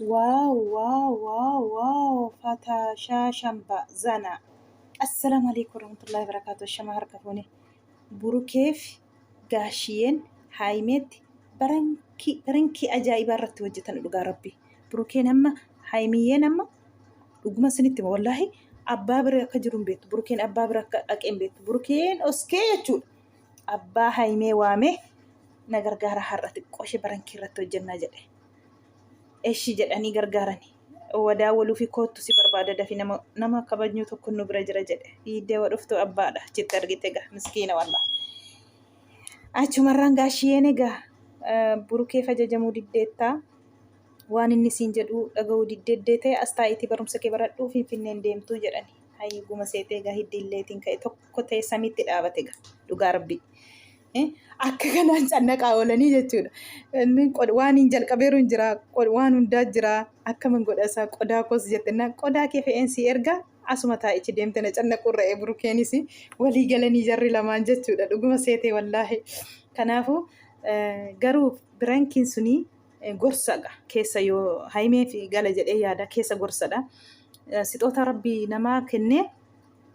Wow wow wow wow fataa shamba zana. Assalaamu alaikum warahmatullahi wabarakatuh. Shama harka fuune. Burukeef gaashiyeen haayimeetti barankii barankii ajaa'ibaa irratti hojjetan dhugaa rabbi. Burukeen amma haayimiyyeen amma dhuguma isinitti hima wallaahi abbaa bira akka jiru hin beektu. Burukeen abbaa bira akka dhaqe hin beektu. Burukeen oskee jechuudha. Abbaa haayimee waamee na gargaara har'a xiqqoo ishee barankii irratti hojjennaa jedhe. Eshi jedhanii gargaarani. Wadaa waluufi koottu si barbaada dafi nama nama kabajnu tokko nu bira jira jedhe. Dhiiddee wa dhuftu abbaadha achitti argite egaa miskiina wallah. Achumarraan gaashiyeen egaa burukeef ajajamuu diddeettaa waan inni siin jedhu dhaga'uu diddeeddee ta'e as taa'iitii barumsa kee baradhuu finfinneen deemtuu jedhani. Hayii guma seetee egaa hiddi illeetiin ka'e tokko ta'e samiitti dhaabate egaa dhugaa rabbii. Akka kanaan cannaqaa oolanii jechuudha. Inni waan hin jalqabeeru hin jira, waan hundaa jira, akkaman godha isaa qodaa koos jette naan qodaa kee fe'een si erga asuma taa'ichi deemte na cannaquu irra burukeenis walii galanii jarri lamaan jechuudha. Dhuguma seetee wallaahi. Kanaafuu garuu birankiin sunii gorsadha keessa yoo hayimee fi gala jedhee yaada keessa gorsadha. Sixoota rabbii namaa kennee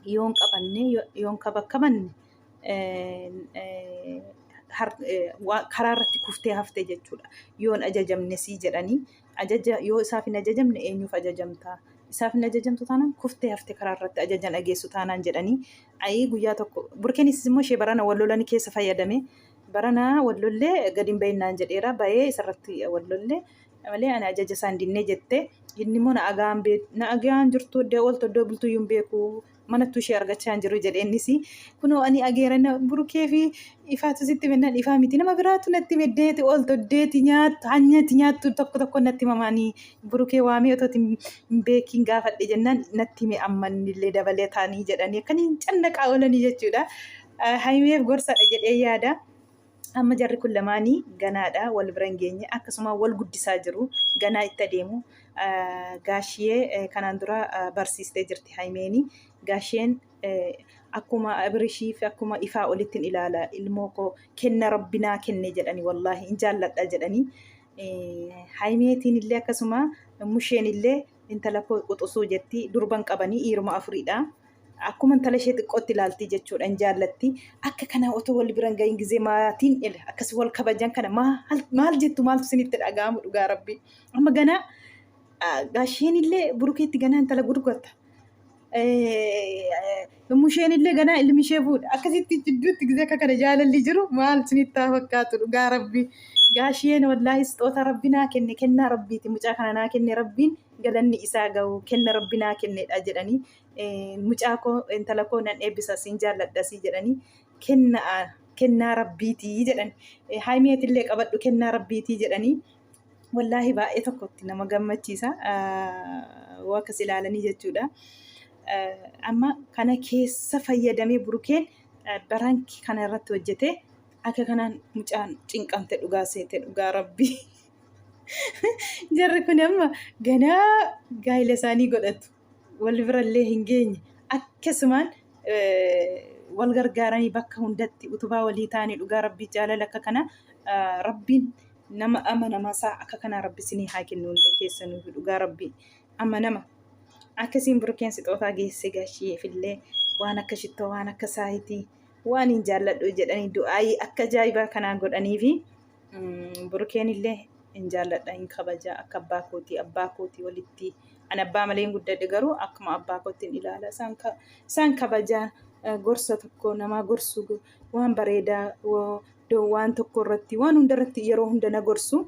yoon qabanne yoon kabakkabanne karaa irratti kuftee hafte jechuudha. Yoon ajajamne sii jedhanii ajaja yoo isaaf hin ajajamne eenyuuf ajajamta? Isaaf hin ajajamtu taanaan kuftee hafte karaa irratti ajajan dhageessu taanaan jedhanii ayii guyyaa tokko burkeenis immoo ishee barana wal lolanii keessa fayyadame barana wal lollee gadi hin bahinnaan jedheera bahee isarratti wal lollee malee ani ajaja isaan dinnee jette inni immoo na agaan na agaan jirtu iddoo ooltu iddoo bultu iyyuu hin beeku manattuu ishee argachaa hin jiru jedhe innis kunoo ani ageera na burukee fi ifaatu sitti mennaan ifaa miti nama biraatu natti meddeeti ooltu iddeeti nyaattu hanyati nyaattu tokko tokko natti mamaanii burukee waamee otoo hin beekiin gaafadhe jennaan natti hime ammannillee dabalee taanii jedhanii akkaniin cannaqaa oolanii jechuudha. Hayimeef gorsadha jedhee yaada. Amma jarri kun lamaanii ganaadha wal bira hin geenye akkasuma wal guddisaa jiru ganaa itti adeemu. Gaashiyee kanaan dura barsiistee jirti Hayimeeni. Gaashiyeen akkuma Abirishii fi akkuma ifaa olitti hin ilaala ilmoo koo kenna rabbi naa kenne jedhani wallaahi hin jaalladha jedhani. Hayimeetiin illee akkasuma musheen illee intala koo quxusuu jetti durban qabanii dhiiruma afuridha. Akkuma intala ishee xiqqootti ilaalti jechuudha hin jaallatti. Akka kana otoo wal bira hin gahin gizee maatiin ila akkas wal kabajan kana maal maal jettu maaltu isinitti dhaga'amu dhugaa rabbii. Amma ganaa gaasheen illee burukeetti ganaa intala gurgurta. Musheen illee ganaa ilmi ishee fuudha. Akkasitti jidduutti gizee akka kana jaalalli jiru maal isinitti haa fakkaatu dhugaa rabbii. Gaasheen wallaahi sixoota rabbi naa kenne kennaa rabbiiti mucaa kana naa kenne rabbiin galanni isaa gahu kenna rabbi naa kennedha jedhanii mucaa koo intala koo nan eebbisa siin jaalladhasii jedhanii kennaa kennaa rabbiitii jedhan haayimiyeetillee qabadhu kennaa rabbiitii jedhanii wallaahi baay'ee tokkotti nama gammachiisa waa akkas ilaalanii jechuudha. Amma kana keessa fayyadamee burukeen baranki kana irratti hojjete akka kanaan mucaan cinqamte dhugaa seete dhugaa rabbii. Jarri kun amma ganaa gaa'ila isaanii godhatu. Wal birallee hin geenye. Akkasumaan wal gargaaranii bakka hundatti utubaa walii ta'anii dhugaa rabbii jaalala akka kana rabbiin nama amanama isaa akka kanaa rabbi isinii haa kennu hunda keessanuu dhugaa rabbii amanama. Akkasiin burukeen sixootaa geesse gaashiyeefillee waan akka shittoo waan akka saayitii waan hin jaalladhu jedhanii du'aayii akka ajaa'ibaa kanaa godhaniifi. Burukeen illee hin jaalladha hin kabaja akka abbaa kootii abbaa kootii walitti ani abbaa malee hin guddadhe garuu akkuma abbaa kootti hin ilaala isaan isaan kabaja gorsa tokko namaa gorsu waan bareedaa waan tokko irratti waan hunda irratti yeroo hunda na gorsu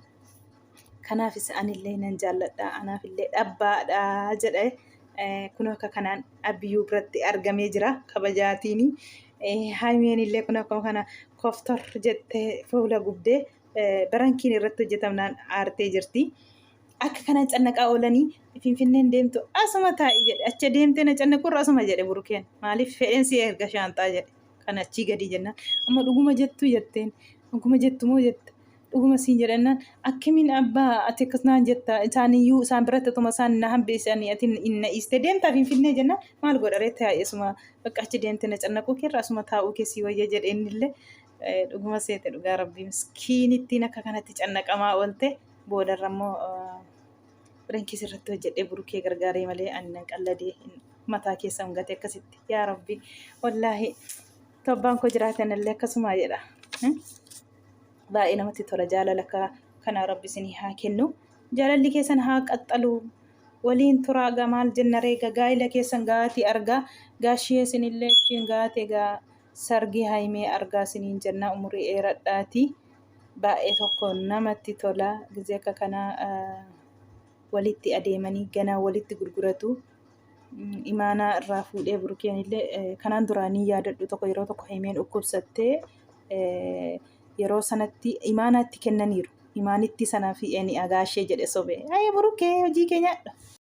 kanaafis anillee nan jaalladha anaafillee dhabbaadha jedhe kun akka kanaan abiyyuu biratti argamee jira kabajaatiini. Haymeen illee kun akkuma kana koftor jettee fuula gubdee barankiin irratti hojjetamnaan aartee jirti. Akka kanaan cannaqaa oolanii Finfinneen deemtu asuma taa'i jedhe achi deemtee na cannaqurra asuma jedhe burukeen maaliif fedheen si erga shaanxaa jedhe kan achii gadi jennaan amma dhuguma jettu jetteen dhuguma jettu moo jette Dhuguma siin jedhannaan akkamiin abbaa ati akkas naan jetta isaaniyyuu isaan biratti otuma isaan na hambisanii ati na dhiistee deemtaa finfinnee jennaan maal godha ree taa'e asuma bakka achi deemte na cannaquu keerra asuma taa'uu kee sii wayya jedhe innillee dhuguma seete dhugaa rabbii miskiinittiin akka kanatti cannaqamaa oolte boodarra immoo Pirankii sirratti hojjedhee burukee gargaaree malee ani nan qalladee mataa keessan gate akkasitti yaa rabbi wallaahi tobbaan koo jiraatan illee akkasumaa jedha. Baay'ee namatti tola jaalala akka kanaa rabbi isinii haa kennu. Jaalalli keessan haa qaxxalu. Waliin turaa gaa maal jenna ree gaa gaa'ila keessan gaatii argaa gaashiyee isinillee achiin gaate gaa sargii haymee argaa isiniin jennaa umurii dheeradhaatii. Baay'ee tokko namatti tola gizee akka kanaa walitti adeemanii ganaa walitti gurguratu. Imaanaa irraa fuudhee burukeen illee kanaan duraa ni yaadadhu tokko yeroo tokko haymeen dhukkubsattee yeroo sanatti imaanaatti kennaniiru. Imaanitti sanaa fi ani agaashee jedhe sobe. Ayee burukee hojii kee nyaadhu.